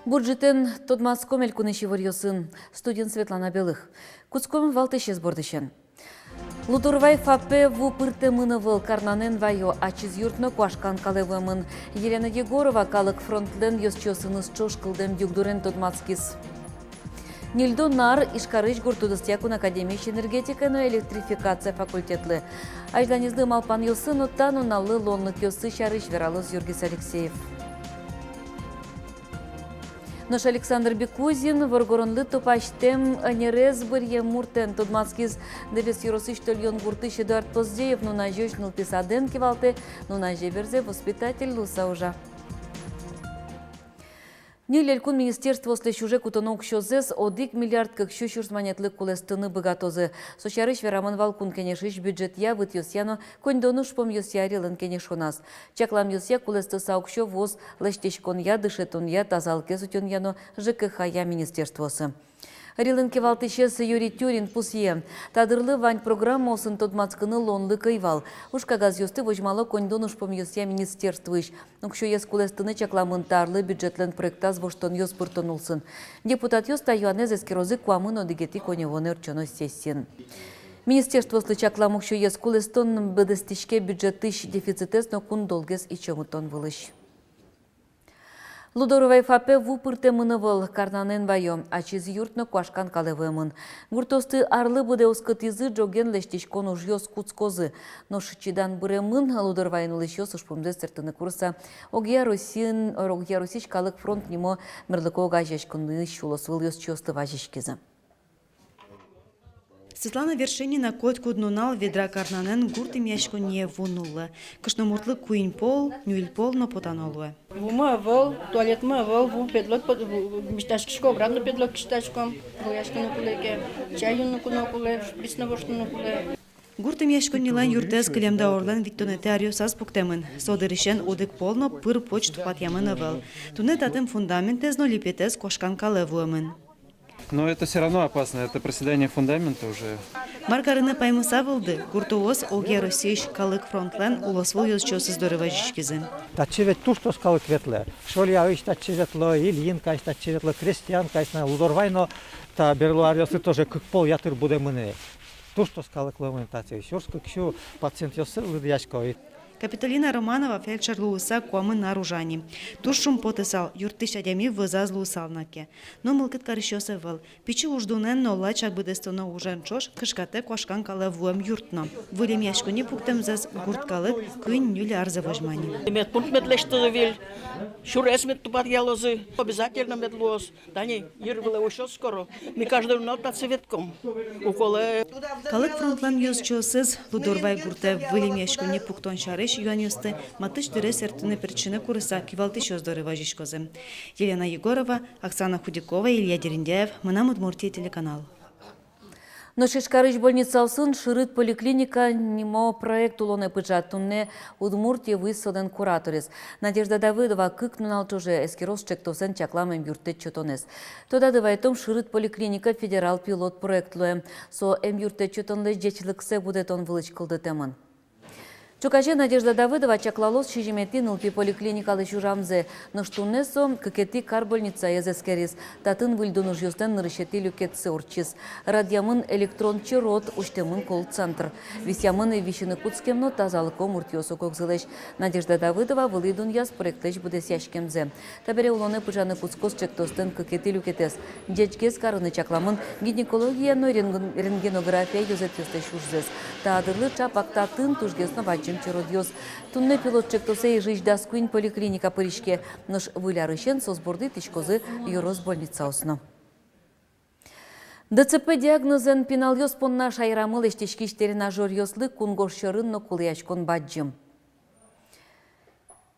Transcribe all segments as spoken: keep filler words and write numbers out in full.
Гурӟытэн тодматском элькунысь иворъёсын. Студиын Светлана Белых. Кутском валтӥсез бордысен. Лудорвай ФАПе ву пыртэмын ӧвӧл, карнанэн ваё, ачиз юрт но куашкан калэ вуэмын. Елена Егорова «Калык фронтлэн» ёзчиосыныз ӵош кылдэм югдурен тодматскиз. Ньыльдон ар Ижкарысь гурт удысъя кун академиысь энергетика но электрификация факультетлы. Азьланезлы малпанъёссы но та нуналлы луонлыкъёссы сярысь вералоз Юргис Алексеев. Нош Александр Бекузин воргоронлы тупасьтэм ӧнерез быръем муртэн тодматскиз. Дэбес ёросысь Тольён гуртысь Эдуард Поздеев нуназе нылпи садэн кивалтэ, нуназе берзэ воспитатель луыса ужа. Ньыль элькун министерствоослэсь уже кутоно уксёзэс одӥг миллиард кык сю сюрс манетлы кулэстыны быгатозы. Со сярысь верамын вал Кун Кенешысь бюджетъя, вытъёсъя но коньдон ужпумъёсъя ӧрилэн кенешоназ. Чакламъёсъя, кулэстыса уксё вуоз лэсьтӥськонъя, дышетонъя, тазалыкез утёнъя но ЖКХ-я министерствоосы. Ӧрилэн кивалтӥсез Юрий Тюрин пусъе: та дырлы вань программаосын тодматскыны луонлык ӧй вал. Уж кагазъёсты возьмало коньдон ужпумъёсъя министерствоысь. Уксёез кулэстыны чакламын та арлы бюджетлэн проектаз воштонъёс пыртон улсын. Депутатъёс та юанэз эскерозы куамын одӥгетӥ коньывуонэ ортчоно сессиын. Министерствоослы чаклам уксёез кулэстон быдэстӥське бюджетысь дефицитэз но кун долгез ичемытон вылысь. Лудорвай ФАПе ву пыртэмын ӧвӧл, карнанэн ваё, ачиз юрт но куашкан калэ вуэмын. Гуртоосты арлы быдэ оскытӥзы, ӝоген лэсьтӥськон ужъёс кутскозы. Нош чидан быремын. Лудорвайын улӥсьёс ужпумзэс сэртыны курыса Огъя Россиын, Огъя Россиысь «Калык фронт» нимо мерлыко огазеяськонлэсь улосвыл ёзчиослы вазиськизы. Светлана Вершинина котькуд нунал ведра карнанэн гурт эмъяськонние ву нуллэ. Кышномуртлы куинь пол, ньыль пол но потано луэ. Вумы ӧвӧл, туалетмы ӧвӧл, ву педло, пед-, ву-, ву-, миськисько, обратно педло киськисько, вуяськыны кулэ ке, чай юыны кулэ, шприц но воштыны кулэ. Гурт эмъяськоннилэн юртэз кылем даурлэн витьтонэтӥ аръёсаз пуктэмын. Со дырысен одӥг пол но пыр-поч тупатъямын ӧвӧл. Туннэ татын фундаментэз но липетэз куашкан калэ вуэмын. Но это всё равно опасно, это проседание фундамента уже. Мар карыны паймыса вылды, гуртоос Огъя Россиысь «Калык фронтлэн» улосвыл ёзчиосыз доры вазиськизы. Татчы ведь туж трос калык ветлэ. Шольяысь татчы ветло, Ильинкаысь татчы ветло, Крестьянкаысь но, Лудорвай но та берло аръёсы тоже кык пол ятыр будэмын ини. Туж трос калык луэмын татчы. Сюрс кык сю пациентъёссы лыдъясько. Капитолина Романова фельдшер луыса куамын ар ужа ни. Туж шумпотысал, юрттӥсь адями вӧзаз луысал на ке. Но мылкыд карисьёс ӧвӧл. Пичи уждунэн но лачак быдэстоно ужен ӵош кышкатэ куашкан калэ вуэм юрт но. Выль эмъяськонни пуктэмзэс гурт калык куинь-ньыль арзэ возьма ни. Медпункт мед лэсьтозы выль, сюрес мед тупатъялозы, обязательно мед луоз. Тани йыр вылэ усёз скоро. Ми каждый нунал татчы ветлӥськом. Уколэ. «Калык фронтлэн» ёзчиосыз Лудорвай гуртэ выль эмъяськонни пуктон сярысь юанъёсты матысь дыре сэртыны-пертчыны курыса кивалтӥсьёс доры вазиськозы. Елена Егорова, Оксана Худякова, Илья Дерендяев, «Мынам Удмуртие» телеканал. Нош Ижкарысь больницаосын «Шырыт поликлиника» нимо проект улонэ пыӵа. Туннэ Удмуртие вуиз солэн кураторез. Надежда Давыдова кык нунал ӵоже эскероз ӵектосэн чаклам эмъюрттэт сётонэз. Тодады вайтом, «Шырыт поликлиника» федерал пилот проект луэ. Со эмъюрттэт сётонлэсь ӟечлыксэ будэтон вылысь кылдытэмын. Ӵуказе Надежда Давыдова чаклалоз сизьыметӥ нылпи поликлиникалэсь ужамзэ. Нош туннэ со кыкетӥ кар больницаез эскериз. Татын выльдон ужъёслэн нырысетӥ люкетсы ортчиз. Радъямын электрон черод, усьтэмын колл-центр. Висъямын висьыны кутскем но тазалыко муртъёс ог-огзылэсь. Надежда Давыдова вылӥ дунъяз проектлэсь быдэсъяськемзэ. Табере улонэ пыӵаны кутскоз ӵектослэн кыкетӥ люкетэз. Ӟечгес карыны чакламын гинекология но рентген-, рентгенография ёзэтъёслэсь ужзэс. Та дырлы ӵапак татын тужгес но бадӟым черодъёс. Туннэ пилот ӵектосэ Ижысь дас куинь поликлиника пыриське. Нош выль арысен соос борды итӥськозы ёрос больницаос но. ДЦП диагнозэн пиналъёс понна шаерамы лэсьтӥськись тренажёръёслы кунгож сьӧрын но кулэяськон бадӟым.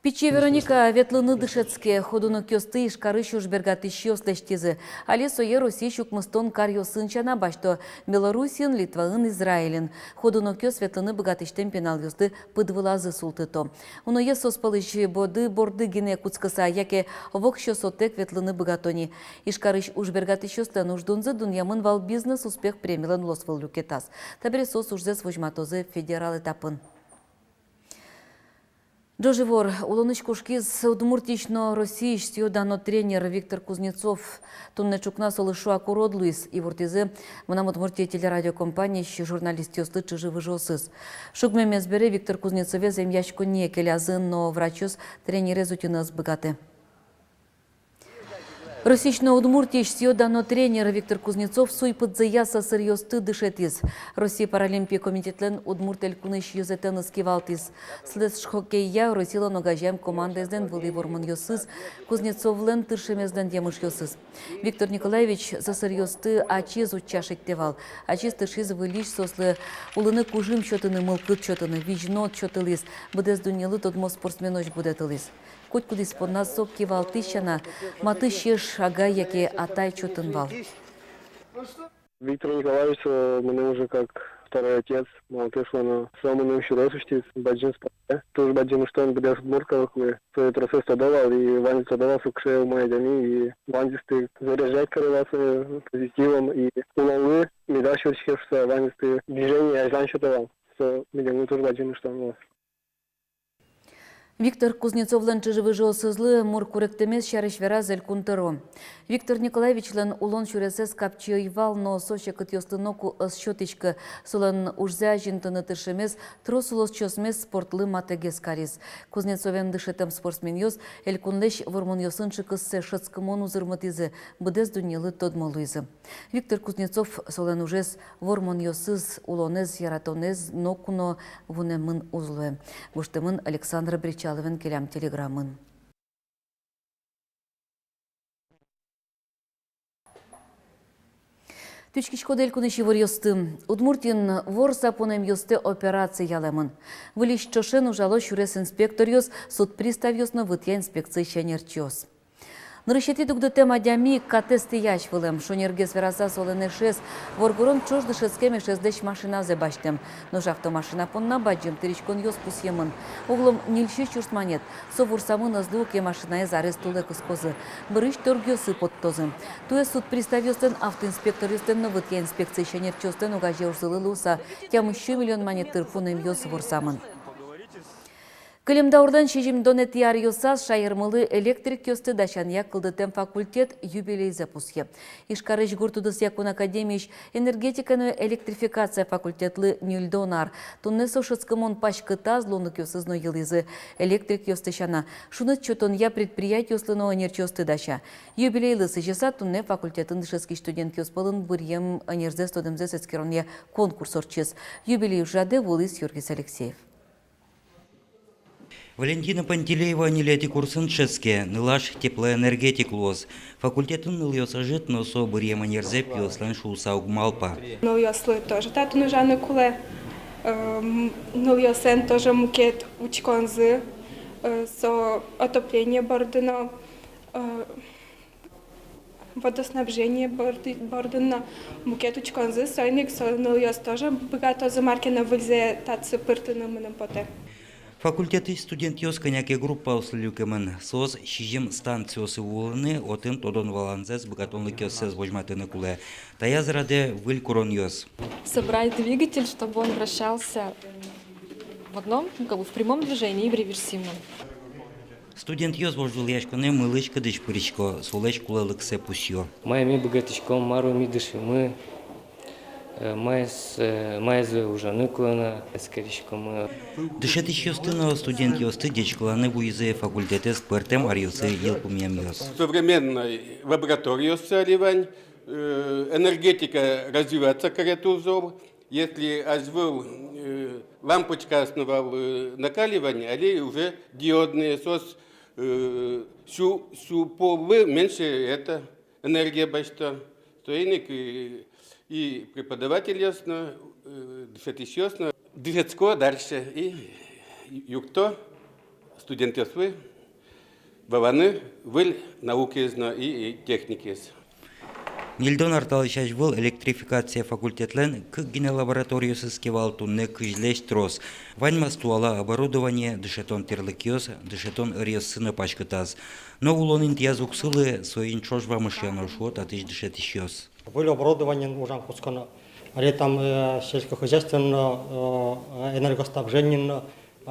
Пичи Вероника ветлыны дышетске. Ходунокъёсты Ижкарысь ужбергатӥсьёс лэсьтӥзы. Али сое Россиысь укмыстон каръёсын сяна басьто: Белоруссиын, Литваын, Израильын. Ходунокъёс ветлыны быгатӥсьтэм пиналъёсты пыдвылазы султыто. Уноез соос пӧлысь боды борды гинэ кутскыса яке воксё сотэк ветлыны быгато ни. Ижкарысь ужбергатӥсьёслэн уждунзы дунъямын вал «Бизнес-успех» премилэн улосвыл люкетаз. Табере соос ужзэс возьматозы федерал этапын. Ӝож ивор улонысь кошкиз Удмуртиысь но Россиысь сӥё-дано тренер Виктор Кузнецов. Туннэ ӵукна солы шуак урод луиз. Ивортӥзы «Мынам Удмуртие» телерадиокомпаниысь журналистъёслы чыжы-выжыосыз. Шуг мемез бере Виктор Кузнецовез эмъяськонние келязы, но врачъёс тренерез утьыны ӧз быгатэ. Россиысь но Удмуртиысь сӥё-дано тренер Виктор Кузнецов суй пыдзыя сӧсыръёсты дышетӥз. Россия Паралимпия комитетлэн Удмурт Элькунысь ёзэтэныз кивалтӥз. Следж хоккейя Россилэн огазеям командаезлэн вылӥ вормонъёсыз, Кузнецовлэн тыршемезлэн емышъёсыз. Виктор Николаевич сӧсыръёсты ачиз утча шедьтэ вал. Ачиз тыршиз выльысь соослы улыны кужым сётыны, мылкыд сётыны, визьнод сётылӥз, быдэс дуннелы тодмо спортсменозь будэтылӥз. Котькудӥз понна со кивалтӥсь сяна, матысь эш, агай яке атай чотын вал. Виктор Николаевич, э, мыным уже как второй отец, малы ке шуоно, со мыным сюрес усьтӥз бадӟым спортэ. Туж бадӟым ыштон быдэс удмурт калыклы. Сое тросэз тодо вал, и ваньзы тодо вал, со кыӵе умой адями, и ваньзэсты заряжать каре вал сое позитивом, и улонлы медаль сётӥське шуыса, ваньзэсты движение азьлань сётэ вал. Со милемлы туж бадӟым ыштон луоз. Виктор Кузнецовлэн чыжы-выжыосызлы мур куректэмез сярысь вераз Элькун тӧро. Виктор Николаевичлэн улон сюресэз капчи ӧй вал, но со секытъёслы ноку ӧз сётӥськы. Солэн ужзэ азинтыны тыршемез трос улосчиосмес спортлы матэгес кариз. Кузнецовен дышетэм спортсменъёс Элькунлэсь вормонъёсын ӵыкыссэ шӧдскымон узырмытӥзы, быдэс дуннелы тодмо луизы. Виктор Кузнецов солэн ужез вормонъёсыз, улонэз яратонэз ноку но вунэмын уз луэ. Гожтэмын Александр Бречаловен келям телеграммын. Тӥськиськоды Элькунысь иворъёсты. Удмуртиын ворса пунэмъёсты операция ялэмын. Выльысь ӵошен ужало сюрес инспекторъёс, суд приставъёс но вытъя инспекциысь ӧнерчиос. Нырысетӥ дугдытэм адями катэз тӥясь вылэм. Шонергес вераса, солэн эшез воргорон ӵош дышетскем эшезлэсь машиназэ басьтэм. Нош автомашина понна бадӟым тыриськонъёс пусъемын. Огъя ньыльсю сюрс манет. Со вурсамын ӧз луы ке, машинаез арес тулэ кыскозы. Бӧрысь торгъёсы поттозы. Туэ суд приставъёслэн, автоинспекторъёслэн но вытъя инспекциысь ӧнерчиослэн огазе ужзылы луыса тямыссю миллион манет тыр пунэмъёс ворсамын. Кылем даурлэн сизьымдонэтӥ аръёсаз шаермылы электрикъёсты дасянъя кылдытэм факультет юбилейзэ пусъе. Ижкарысь гурт удысъя кун академиысь энергетика но электрификация факультетлы ньыльдон ар. Туннэ со шӧдскымон паськытаз, луонлыкъёсыз но йылӥзы. Электрикъёсты сяна, шуныт сётонъя предприятиослы но ӧнерчиосты дася. Юбилейлы сӥзьыса туннэ факультетын дышетскись студентъёс пӧлын быръем ӧнерзэс тодэмзэс эскеронъя конкурс ортчиз. Юбилей ужрадэ вуылӥз Юргис Алексеев. Валентина Пантелеева ньылетӥ курсын дышетске, нылаш теплоэнергетик луоз. Факультетын нылъёс ӧжыт, но со быръем ӧнерзэ пиослэн шуыса уг малпа. Нылъёслы тоже татын ужаны кулэ. Эм, нылъёслэн тоже мукет учконзы, э, со отопление бордын но, э, водоснабжение борды-, бордын но мукет учконзы, соин ик со нылъёс тоже быгатозы мар ке но выльзэ татчы пыртыны, мыным потэ. Факультетысь студентъёс кӧня ке группаосы люкемын. Соос сизьым станциосы вуылыны, отын тодон-валанзэс, быгатонлыкъёссэс возьматыны кулэ. Таяз радэ выль куронъёс. Собрать двигатель, чтобы он вращался в одном, ну, как бы в прямом движении и в реверсивном. Студентъёс вожвылъяськонэ мылысь-кыдысь пырисько, солэсь кулэлыксэ пусъё. Мае ми быгатӥськом, мар ми дышимы, э, маез, э, маез ужаны кулэ на, эскериськомы. Дышетӥсьёсты но студентъёсты ӟечкыланы вуизы факультетэз пӧртэм аръёсы йылпумъямъёс. Современной лабораториоссы али вань, э, энергетика развиваться каре туж зол. Если азьвыл, э, лампочкаос но вал, э, накаливания, али уже диодные, соос, э, сю, сю поллы меньше это энергия басьто. Соин ик, э, и преподавательёс но, э, дышетӥсьёс но дышетско дальше и юртто студентъёслы валаны выль наукаез но и, и техникаез. Ньыльдон ар талэсь азьвыл электрификация факультетлэн кык гинэ лабораториосыз ке вал, туннэ кызьлэсь трос. Ваньмаз туала оборудование, дышетон тӥрлыкъёс, дышетон ӧръёссы но паськытаз. Но улон интыяз уг сылы, соин ӵош вамышъяно, шуо татысь дышетӥсьёс. Выль оборудованиен ужан кутсконо. Али там, э, сельскохозяйственной, э, энергоснабжениен, э,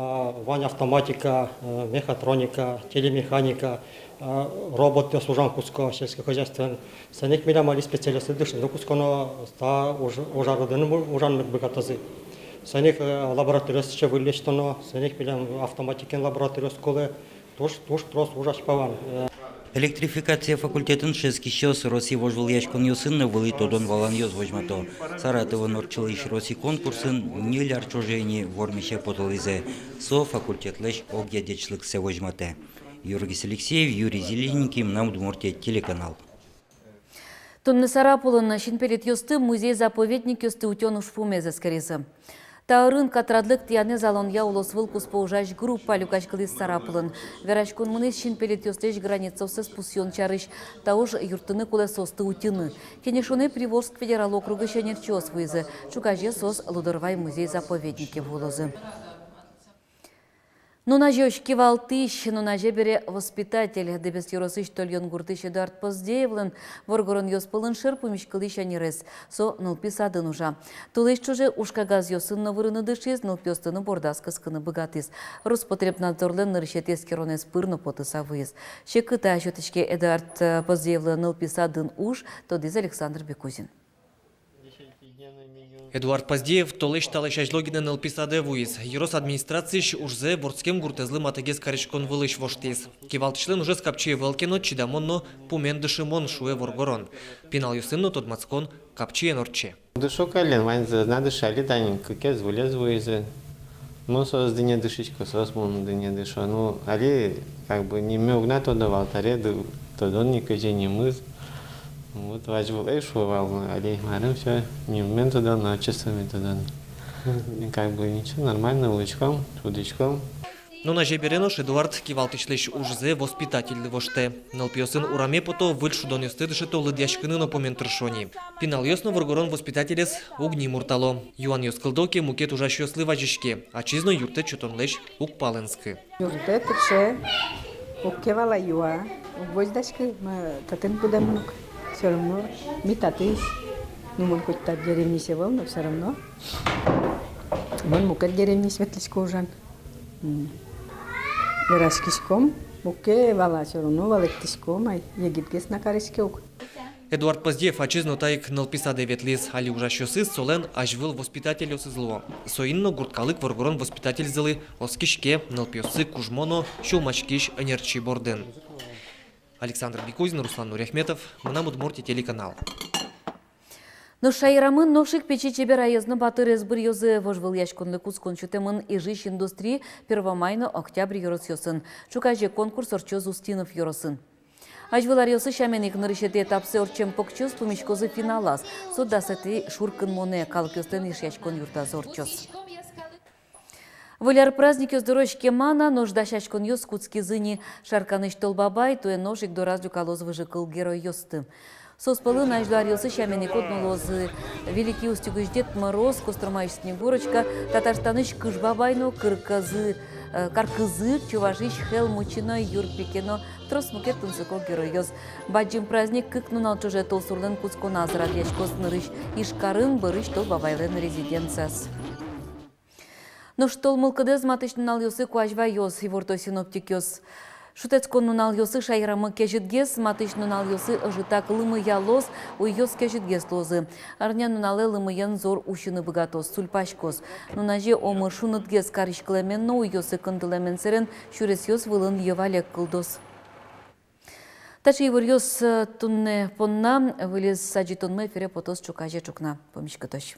А, вань автоматика, э, мехатроника, телемеханика, э, роботъёс ужан кутско сельской хозяйствоын. Соин ик милям али специалистъёсты дышетыны кутсконо, та уж-, ужрадын у-, ужаны мед быгатозы. Соин ик, э, лабораториос сыӵе выльысь лэсьтоно, соин ик милям автоматикаен лабораториос кулэ, туж, туж трос ужась палан. Э, Электрификация факультетын дышетскисьёс Россиысь вожвылъяськонъёсын но вылӥ тодон-валанъёс возьмато. Саратовын ортчылӥсь Россиысь конкурсын ньыль ар ӵоже ини вормисе потылӥзы. Со факультетлэсь огъя ӟечлыксэ возьматэ. Юргис Алексеев, Юрий Зелененький, «Мынам Удмуртие» телеканал. Туннэ Сарапулын синпелетъёсты музей-заповедникъёсты утён ужпумез эскеризы. Та ӧрын катрадлык тӥянэз алонъя улосвыл куспо ужась группа люкаськылӥз Сарапулын. Вераськон мынӥз синпелетъёслэсь границаоссэс пусъён сярысь. Та уж юрттыны кулэ соосты утьыны. Кенешонэ Приволжск федерал округысь ӧнерчиос вуизы. Ӵуказе соос Лудорвай музей-заповеднике вуылозы. Нуназёзь кивалтӥсь, нуназе бере воспитатель. Дэбес ёросысь Тольён гуртысь Эдуард Поздеевлэн воргоронъёс пӧлын шер пумиськылӥсь ӧнерез. Со нылпи садын ужа. Тулыс ӵоже ужкагазъёсын но вырыны дышиз, нылпиосты но бордаз кыскыны быгатӥз. Роспотребнадзорлэн нырысетӥ эскеронэз пыр но потыса вуиз. Секыт-а сётӥське Эдуард, э, Поздеевлы нылпи садын уж, тодӥз Александр Бекузин. Эдуард Поздеев толэзь талэсь азьло гинэ нылпи садэ вуиз. Ёрос администрациысь ужзэ вордскем гуртэзлы матэгес кариськон вылысь воштӥз. Кивалтӥсьлэн ужез капчи ӧвӧл ке но, чидамон но пумен дышымон, шуэ воргорон. Пиналъёсын но тодматскон капчиен ортче. Дышо каллен, ваньзэ ӧз на дышы, али тани кыкез-выльез вуизы. Мон соос дыне дышисько, соос мон дыне дышо. Ну, али как бы нимме уг на тодо вал, таре ды-, тодо ни, кызьы нимыз. Вот вазь вылэ шуо вал, али марым, всё, нимме тодо ни, отчествоме тодо ни. Как бы ничего, нормально улӥськом, шудӥськом. Нуназе бере нош Эдуард кивалтӥсьлэсь ужзэ воспитательлы воштэ. Нылпиосын ураме пото, выль шудонъёсты дышето, лыдъяськыны но пумен тыршо ни. Пиналъёс но воргорон воспитателез уг ни муртало. Юанъёс кылдо ке, мукет ужасьёслы вазиське, ачиз но юрттэт сётонлэсь уг палэнскы. Юрттэт ӵе уг ке вала юа, уг возьдаськы, ма татын будэмын ук. Всё равно ми татысь, ну, мон хоть та деревняысь ӧвӧл, но всё равно мон мукет деревняысь ветлӥсько ужан. М. Вераськиськом, уг ке вала, всё равно валэктӥськом ай, егитгес на кариське ук. Эдуард Поздеев ачиз но та ик нылпи садэ ветлӥз. Али ужасьёсыз солэн азьвыл воспитательёсыз луо. Соин но гурт калык воргорон воспитательзылы оскиське, нылпиоссы кужмо но сюлмаськись ӧнерчи бордын. Александр Бекузин, Руслан Нуриахметов, «Мынам Удмуртие» телеканал. Нош шаерамы нош ик пичи чебераез но батырез быръёзы. Вожвылъяськонлы кутскон сётэмын Ижысь Индустрия, Первомай но Октябрь ёросъёсын. Ӵуказе конкурс ортчоз Устинов ёросын. Азьвыл аръёсы сямен ик нырысетӥ этапсэ ортчем покчиос пумиськозы финалаз. Со дасэтӥ шуркынмонэ, калыкъёслэн Эшъяськон юртазы ортчоз. Выль ар праздникъёс дорозь кема на, нош дасяськонъёс кутскизы ни. Шарканысь Тол Бабай туэ нош ик дораз люкалоз выжыкыл геройёсты. Соос пӧлын азьло аръёсы сямен ик одно луозы Великий Устюгысь Дед Мороз, Костромаысь Снегурочка, Татарстанысь Кыш Бабай но Кыркызы, э, Каркызы, Чувашиысь Хел Мучино, Юрпике но трос мукет тунсыко геройёс. Бадӟым праздник кык нунал ӵоже толсурлэн кутсконаз радъяськоз. Нырысь Ижкарын, бӧрысь Тол Бабайлэн резиденцияз. Нош тол мылкыдэз матысь нуналъёсы куазь ваёз, иворто синоптикъёс. Шутэтскон нуналъёсы шаерамы кезьытгес, матысь нуналъёсы ӧжытак лымыялоз, уйёс кезьытгес луозы. Арня нуналэ лымыен зор усьыны быгатоз, сульпаськоз. Нуназе омыр шунытгес кариськылэмен но уйёсы кындылэмен сэрен сюресъёс вылын йӧвалег кылдоз. Таӵе иворъёс, э, туннэ понна. Выльыз адӟытонмы эфире потоз ӵуказе ӵукна. Пумиськытозь.